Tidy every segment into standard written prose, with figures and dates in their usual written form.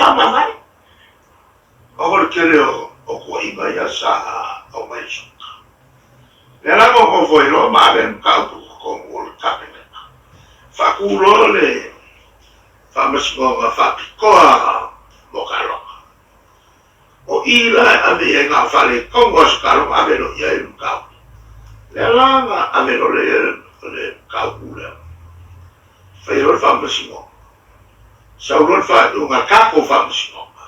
faamavae. Ona o le tele o tuuaiga ia sa aumai e le soka. O lea la na ou nofo ai loa ma ave le mataupu i totonu o le Kapeneta, faatu loa le Faamasinoga Faapitoa mo taaloga. O i la e ave i ai na o faaletonu lava o se taaloga ave loa i ai le mataupu. O lea la na ave loa le mataupu lea, fai loa le faamasinoga, sau loa le faaiuga a le tatou faamasinoga,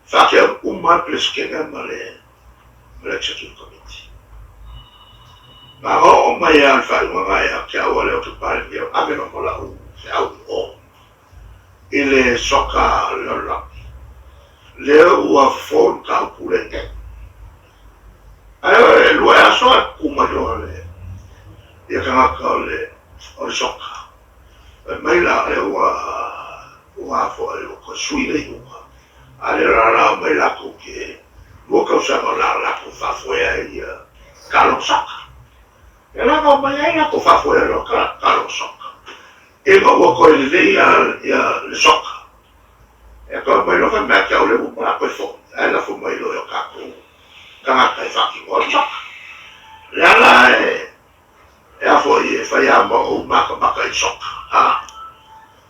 faatea uma lava le Peresetene ma le Executive Committee. Na oo mai lava i le faaiuga lena ia te au a o lea ou te Palemia, ave loa ma lau feau i o i le soka lalolagi, lea ua fofo le mataupu lea i inei. Ae e lua aso ae tutu mai loa le ia tagata o le o le soka. Fai mai la lea ua ua foi ua toe sui le iuga. A lea la la omai latou te 2 tausaga o la latou faafoe ai ia taaloga soka. Lea la na omai ai latou faafoe loa taaloga soka. Ina ua toe lelei ia le soka, e toe aumai loa fai mai ia te au lea ua uma toe foi, ae lafo mai loa i o tatou tagata e faatinoa le soka. O le ala e a foi e fai lava ma ou matamata i soka, a.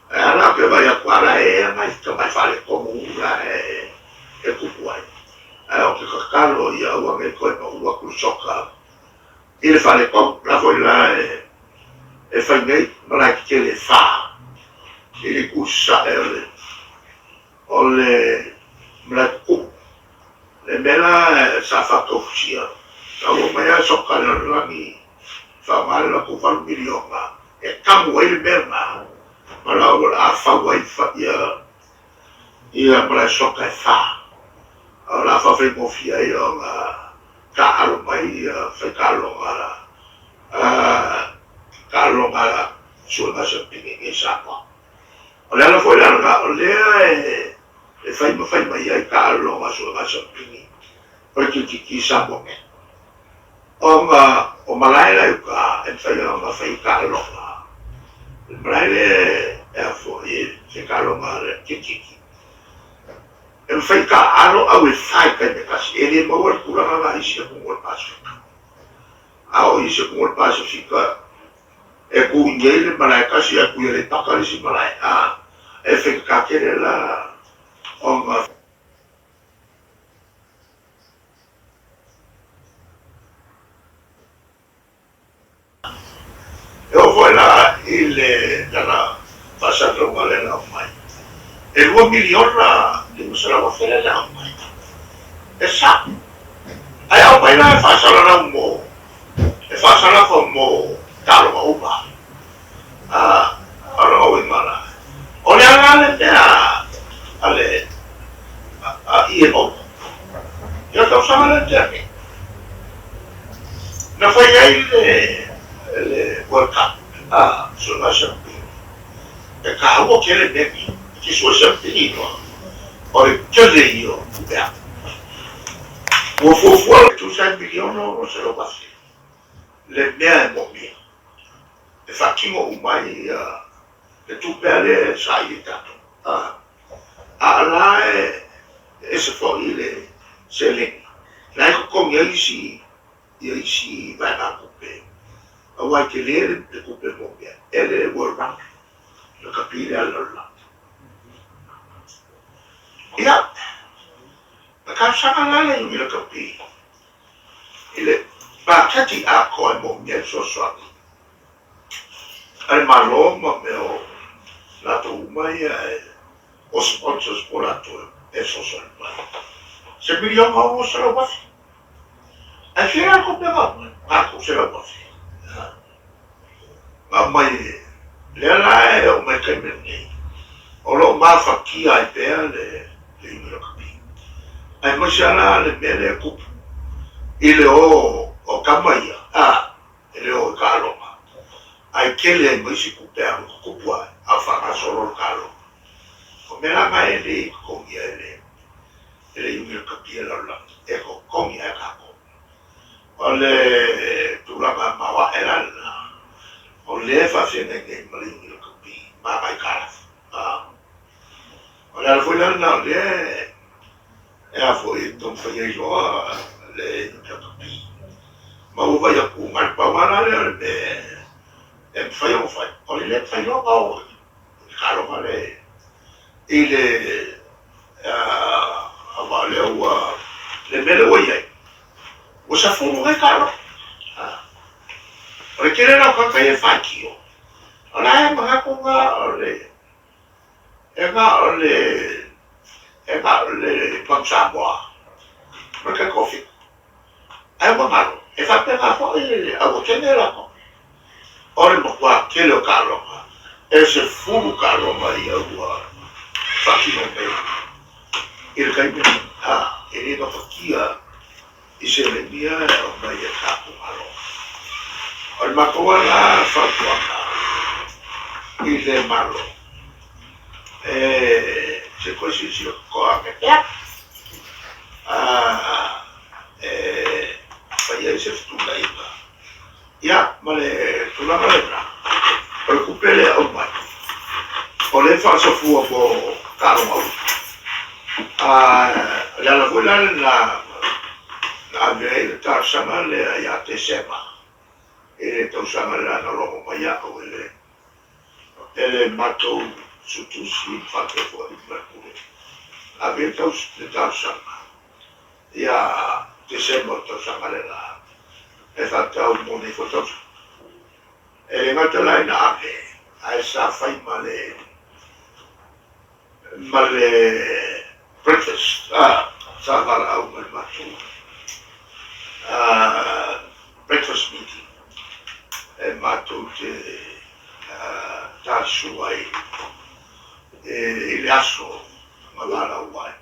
Ae a la ou te vaai atu a la e ea nai tamai faaletonu la e tupu ai. Ae ou te tatalo ia aua ne i toe pau atu le soka i le faletonu. La foi la e fai nei malae tetele e fa i le itu i sasae o le o le malae tutumu. Le mea la sa faataufusia, sa ua mai lava soka le lalolagi faaaoga le latou 8 miliona e tamu ai le mea lena ma la ua a fau ai ia malae soka e fa. A o le a faafaigofie ai ona taaalo mai faitaaloga taaloga suega siamupini i inei i Samoa. O le ala foi la lena o lea e fai ma fai mai ai taaloga suega siamupini o le KTT i Samoa nei, ona o malae la i uta e mafai ona fai taaloga. O le malae lea e a foi e fai taaloga a le KTT. E mafai taaalo au e fa i taimi e tasi, e le maua le tulaga la i isi atunuu o le Pasefika. A o isi atunuu o le Pasefika, e tu i inei le malae tasi ae tu i Aleipata le isi malae, a e faigata tele la ona. E oo foi la i le tala faasalalauga lea na aumai, e $2,500,000 lea na aumai. E sao. Ae aumai la e faasalalau mo, e faasalafo mo taaloga uma. A, o lona uiga la, o le a la le mea a le a Iehofa i le tausaga lea na tea nei? Na fai ai le World Cup a suega siamupini. E taua tele mea nei. E te sue siamupini loa, o le tele ia o tupe alu. Ua fuafua e tusa ai $1,600,000 le mea e moomia e faatino uma ai le tupe a lea e saili e tatou. A la e ese foi le seleni la e totogi ai isi ia isi vaegatupe aua e tele le tupe moomia e le World Bank le kapi lea a le lalolagi. Ia, na talosaga la le iwi i le kapi i le paketi atoa e moomia ai le fesoasoani a le Malo ma mea o latou uma ia o sponsors po o latou e fesoasoani mai. Se $1,600,000. Ae fia la tupe na aumai? Na $300,000. Na aumai e lea la e oo mai i le taimi lenei, o lo o mafatia ai pea le iwi lakapi. Aemaise lava la le mea lea e tupu i le o o tama ia, a, e le o i taaloga, ae tele ai ma isi tupe alu tutupu ae, a o faagasolo le taaloga. O mea la na e le i totogia e le e le iwi lakapi e lalolagi, e totogi lava e tatou. O le tulaga maoae la lena, o lea e faafeagai nei ma le iwi lakapi ma aitalafu. O le ala foi la lena o lea e a foi e taumafai ai loa le Rugby. Ma ua vaai atu, na o le pau lava la lea o le mea e mafai ona fai, o le le mafai loa ona oo i le taaloga lea i le aua o lea ua, le mea lea ua i ai, ua safulu nei taaloga. O le tele la o tagata ia e faitio, o la e manatu na o le E na o le e na o le Manu Samoa ma le Taitoafitu. Ae ua galo, e faapena foi le auatene latou. O le matua tele o taaloga, e 10 taaloga ia ua faatino nei i le taimi lenei. E le gafatia i seleni ia e aumai e tatou Malo. O le matou lava la fautuaga i le Malo, e se toe silasila totoa ane pea, e fai ai se fetuunaiga. Ia, ma le tulaga lena, o le tupe lea e aumai, o lea e faasafua mo taaloga uma. O le ala foi la lena na ave ai le talosaga lea ia Tesema i le tausaga lena na logo mai au e le e le matou suetusi ma faapea foi ma le Pule. Na ave ai le talosaga ia Tesema o le tausaga lena e faatatau mo nei foi tausaga. E le gata la ina ave, ae sa fai ma le ma le breakfast, sa valaau ma le matou breakfast meeting e matou te talisu ai i le aso na valaau ai.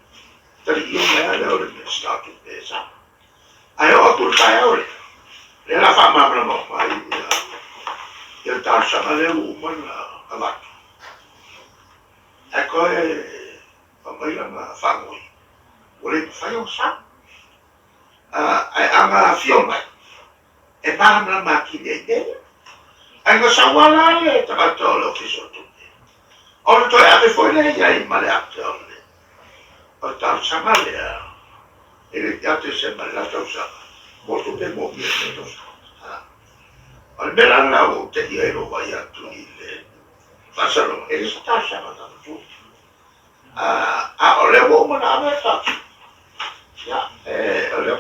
Talii mai lava lea o le Minisita o Tupe e sau. Ae oo atu i le taeao lea, lea o le a faamalamalama uma ai ia le talosaga lea ua uma ona avatu. Ae toe aumai lana faanoi, ua le mafai ona sau. Ae a na afio mai, e malamalama atili ai mea ia. Ae na sau lava la le tagata o le Ofisa o Tupe, ona toe ave foi lea i ai ma le ata o le talosaga lea i le ia Tesema i le la tausaga, mo tupe moomia i lea tausaga. O le mea la lena ua ou te'i ai lou vaai atu i le faasalaga, e le o se talosaga na avatua. A o lea ua uma ona ave le talosaga, ia, o lea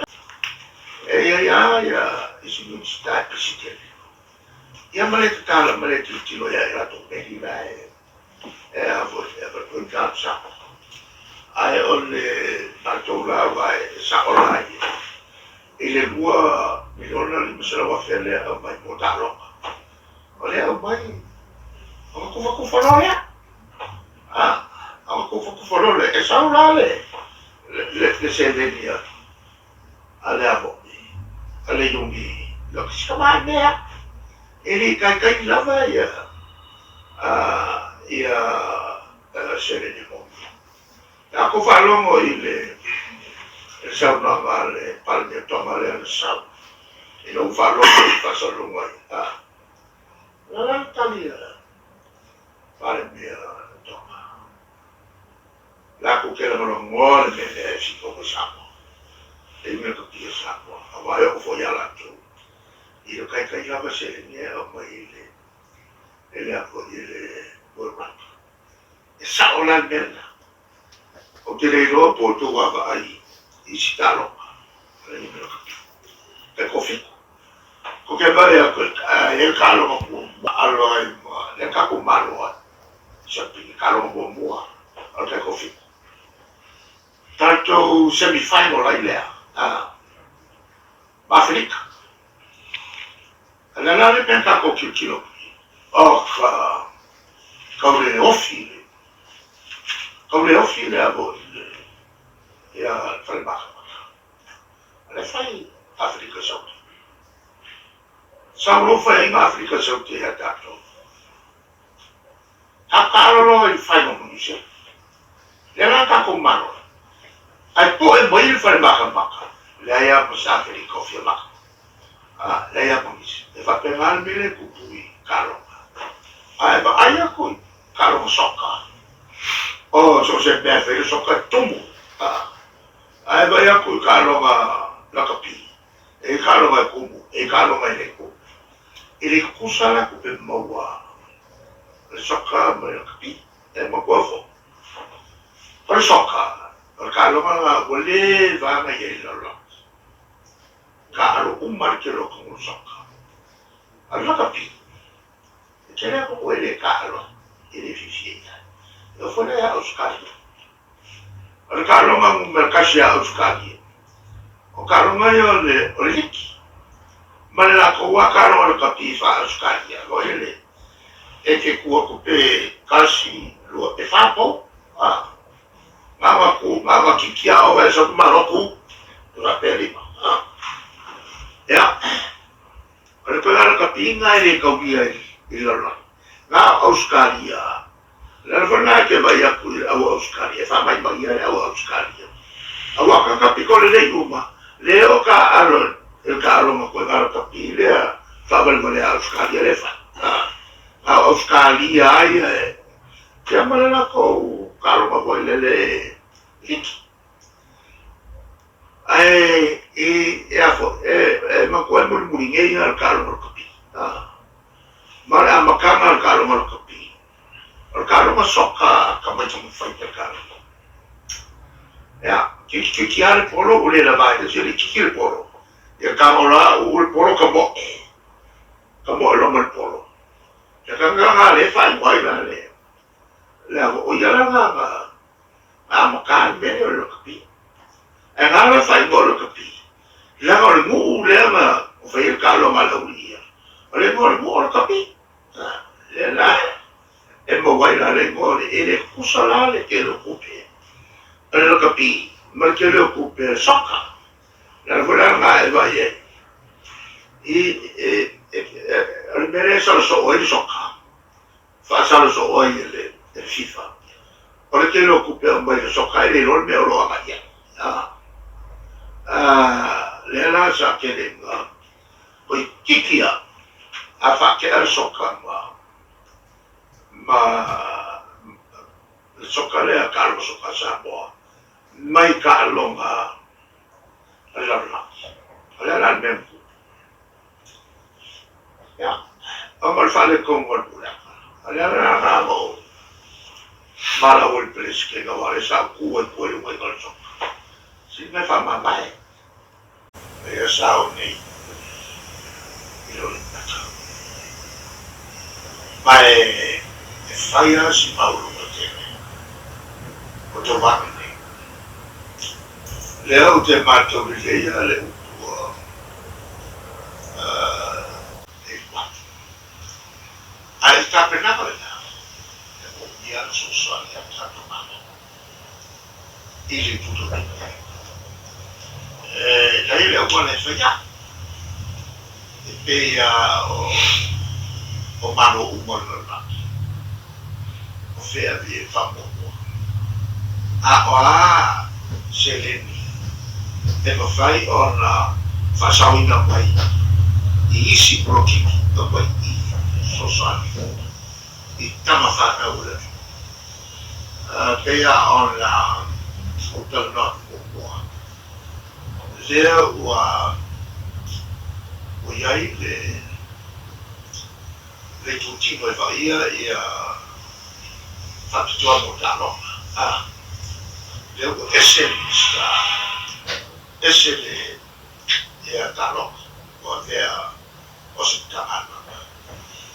e i ai lava isi Minisita e pisi tele, ia ma le tatala ma le tilotilo ia i latou meli la e e avatu ai talosaga. Ae o le matou la aua e sao la ia i le $2,500,000 lea e aumai mo taaloga, o lea e aumai ona tufatufa loa lea. Ona tufatufa loa lea, e sau la le seleni a le a foi, a le Iuni, si tamai mea, e le i taitai lava ia seleni moomia. A outou faalogo i le saunoaga a le Palemia Tonga lea na sau, ina ua faalogo i faasalalauga ia, o le a la le tali a le Palemia Tonga? Latou te lagolagoa le mea lea e sito mai Samoa, e umi atu pia Samoa, aua e oo foi ia latou i le taitai lava seleni e aumai i le e le a foi e le World Bank. E sao la le mea lena. Ou te le iloa po o outou vaavaai i isi taaloga a le Union Rugby. Tai toafitu. Ko te vaai atu e i ai le taaloga muamua alo ai ma lea tatou malo ai. Siapili, taaloga muamua o le tai toafitu. Tatou semi final ai lea ma Afelika. A le la le mea tatou tilotilo oh ka kau le ofi le kau le ofi le avo i le ia fale matamata. A le fai Afelika Saute. Sau lo fai ai ma Afelika Saute ia tatou. Tatalo loa i le fai ma Niu Sila. Lea la tatou malo ai. Ae poe mai le fale matamata, leai lava ma se Afelika o fia maka. Leai lava ma nisi. E faapena le mea lea e tupu i taaloga. Ae vaai atu i taaloga soka. O so o se mea e fai ai le soka e tumu. Ae vaai atu i taaloga lakapi, e i ai taaloga e tumu, e i ai taaloga e le tumu. E le tutusa la tupe maua a le soka ma le lakapi. E manatua foi, o le soka, o le taaloga lena ua leva lava ona i ai i le lalolagi. Taaalo uma lava le tele o atunuu i le soka. A o le lakapi, E tele atu e le taalo ai, e le fiafia i ai. E oo foi la ia Ausetalia. O le taaloga numera tasi ia Ausetalia, o taaloga ia o le, o le liki. Ma le latou lava taaloga lakapi faa-Ausetalia, foi le, e te tu atu pe tasi, lua, e fa pou. A, na ona tu, na ona kiki lava oe, sau malo tu, faapea lima. A, ia. O le toega lakapi lena e le taulia i le lalolagi. Na o Ausetalia. O le ala foi lena e te vaai atu i le au Ausetalia, e faamaimai le au Ausetalia. Aua ka kapiko lelei uma, le o taaalo i le taaloga toega lakapi lea faavalevalea a Ausetalia lea e fai. Na o Ausetalia lava ia e ia ma le latou taaloga foi lele liki. Ae i, e a foi, e, e manatua e mulimuli nei lava le taaloga lakapi. Ma o le amataga o le taaloga lakapi, o le taaloga soka a tamaiti taumafai le taaloga. Ia, kiki lava le polo ua le lava ai, se le kiki le polo. Ia tago la uu le polo tamoe, tamoe loa ma le polo. Ia tagata lea e faaigoa ai la le, le a foi, o ia la na, A mata le mea lea o le lakapi. Ae na ala faaigoa o lakapi, leaga o le nuu lea na fai ai le taaloga a le aualii ia, o le igoa o le nuu o Lakapi. Lea la e maua ai la le igoa o le, e le tutusa la le tele o tupe a le lakapi ma le tele o tupe a le soka. O le ala foi la lena e vaai ai i, e, e, e, o le mea lea e salasoo ai le soka, faasalasoo ai e le FIFA. O le tele o tupe aumai i le soka e le iloa le mea o lo o agai i ai. Lea la sa tele ina toeitiiti lava a faatea le soka ma ma le soka lea taaloga soka a Samoa mai taaloga a le lalolagi. O le a la le mea na tupu? Ia, ona o le faaletonu o le pulega. O le ala la lena na ou valaau ai i le Peresetene aua o lea sa ou tu ai tua i le uaina o le soka. Sili mea faamamae. Ia sa o nei i lou limata. Ma e fai lava si maualuga tele o tauvaga nei. Lea ou te matau lelei lava le upu a Eluatu. Ae i le tapenaga lena, e moomia le fesoasoani a le tatou Malo i le itu tau tupe. E leai le auala e fai ai, e pei lava o Malo uma o le lalolagi, o fea e faamuamua. A o a seleni e mafai ona faasaoina mai i isi polokiki aumai i fesoasoani i tama fanau o le atunuu. E pei lava ona ou talanoa atu muamua, lea ua i ai le le itutino e vaaia ia faapitoa mo taaloga. A, lea ua ese le Minisita, ese le ia taaloga ua avea o se Matagaluega.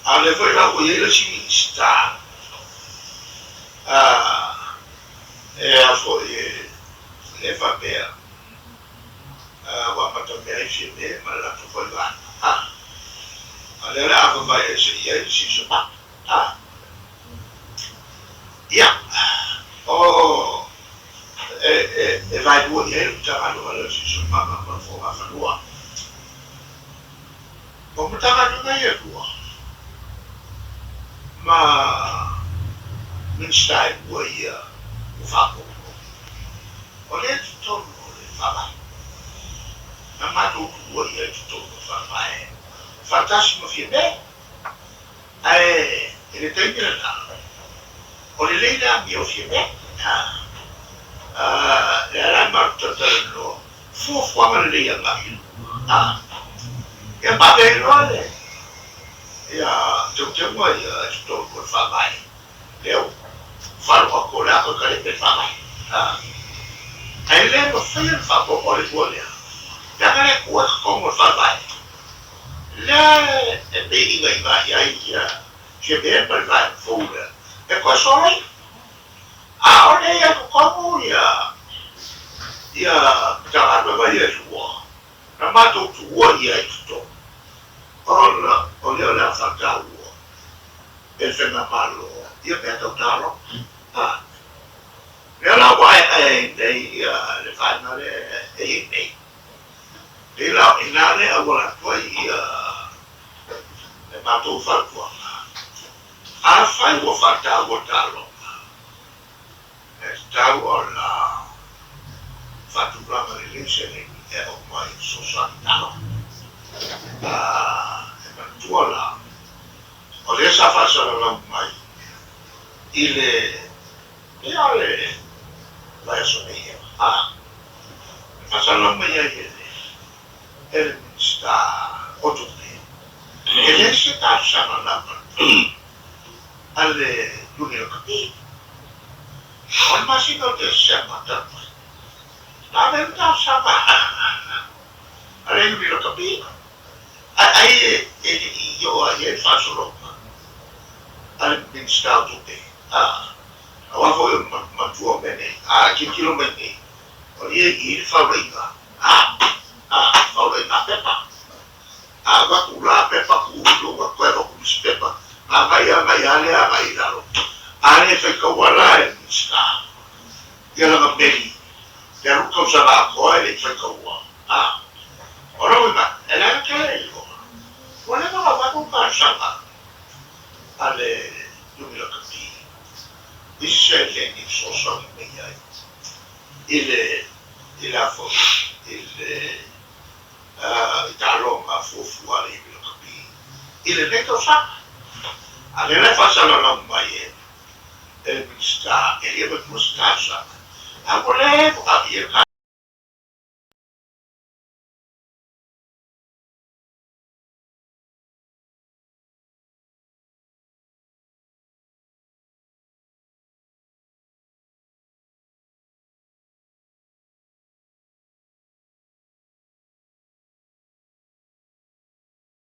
A o lea foi la ua i ai le isi Minisita, a, e a foi e, lea e faapea, ua amata mea ai Fiamē ma le latou foi vaega. A, a o lea o le a vavae ese i ai le siosiomaga. A, ia, o, e, e, e vaelua i ai le Matagaluega lea o le Siosiomaga ma le Fogafanua. O Matagaluega ia e lua, ma Minisita e lua ia ua faaopoopo. O lea i totonu o le Faavae, na matou tuua ia i totonu o le Faavae faatasi ma Fiamē. Ae i le taimi lena, o lelei le amio o Fiamē. matou talatalanoa fuafuaga lelei agai i luma. Ia ma avea ai loa le ia teuteuga ia i totonu o le Faavae lea ua faalogo atu o le a toe kalepe le Faavae. Ae le mafaia le faaopoopo o le lua lea, leaga le Atua i totonu o le Faavae lea e pei inaiga i ai ia Fiamē ma le vaega fou lea e toe soloia. A o le i ai totonu ia Matagaluega ia e lua na matou tuua i ai i totonu, ona o lea o le a faataua e le faigamalo ia mea tau taaloga. Lea la ua aeae ai nei le vaega lea e i ai nei. Pei la o i ina lea e auala atu ai ia le matou fautuaga. Afai ua faataua taaloga, e tatau ona faatulaga lelei seleni e aumai e fesoasoani taaloga. E manatua la, o lea sa faasalalau mai i le pei lava o le vaiaso nei ea, e faasalalau mai ai e le Minisita o Tupe, e leai se talosaga na avatu a le Iuni Lakapi. O le masina o Tesema talu ai, na ave ai le talosaga a le Iuni Lakapi, ae ai e le i oo lava i ai le faasologa a le Minisita o Tupe. Aua foi o le matua o mea nei, a tilotilo mai nei, o ia i i le faulaiga, faulaiga pepa. A avatu la pepa tuu i luga, toe avatu nisi pepa, agai agai lava lea agai i lalo. A le faitaua la e le Minisita ia lana meli, pe alu le tausaga atoa e le i faitaua. O lona uiga, e leaga tele i luga. Ua leva ona avatu le talosaga a le Iuni Lakapi i se seleni e fesoasoani mai ai i le i le a foi i le i taaloga fuafua a le Iuni Lakapi i lenei tausaga. A lea la e faasalalau mai e le Minisita e le avatua se talosaga, a ua leva ona ave i ai le talosaga.